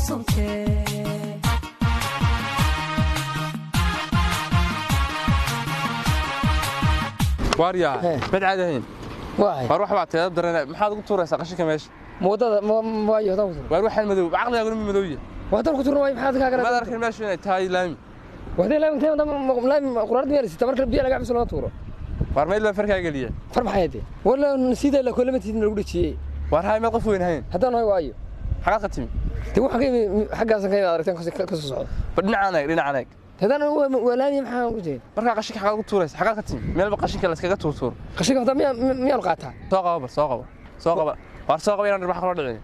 Somtel. Waaryaa, mid caadi ahayn. Waay. Waar, wax baa teeda darana, maxaad ugu tuuraysaa qashinka meesha? Moodada waayo haddaan ku tuuro. Waar, waxaan madow caqligaaguna ma madow yahay? Haddaan ku tuurno waayo, maxaad kaa maad gara? Arkin meeshu inay tahay laami. Wahdee laami tahay, laami quraarad miyaa la sitaa? Marka biyo laga cabso lama tuuro. Waar, meel baa farkaa geliya. Far maxay hadee? Wala sida la kulama tidin lagu dhajiyey. Waar, hay meel qof weyn ahayn. Haddaan hoy waayo. Xagaad ka timi? Dee waxaan ka imi xaggaasan ka imi, aragteen ka soo socdo. Ba dhinacaan eeg, dhinacaan eeg. Haddaan waa laami, maxaan ku jirin? Markaa qashinka xagaad ugu tuuraysa? Xagaad ka timi? Meelba qashinka la iskaga tuurtuuro. Qashinka haddaan miyaanu qaataa? Soo qaba, bal soo qaba, soo qaba. Waar, soo qaba inaan dhirbax kula dhicin.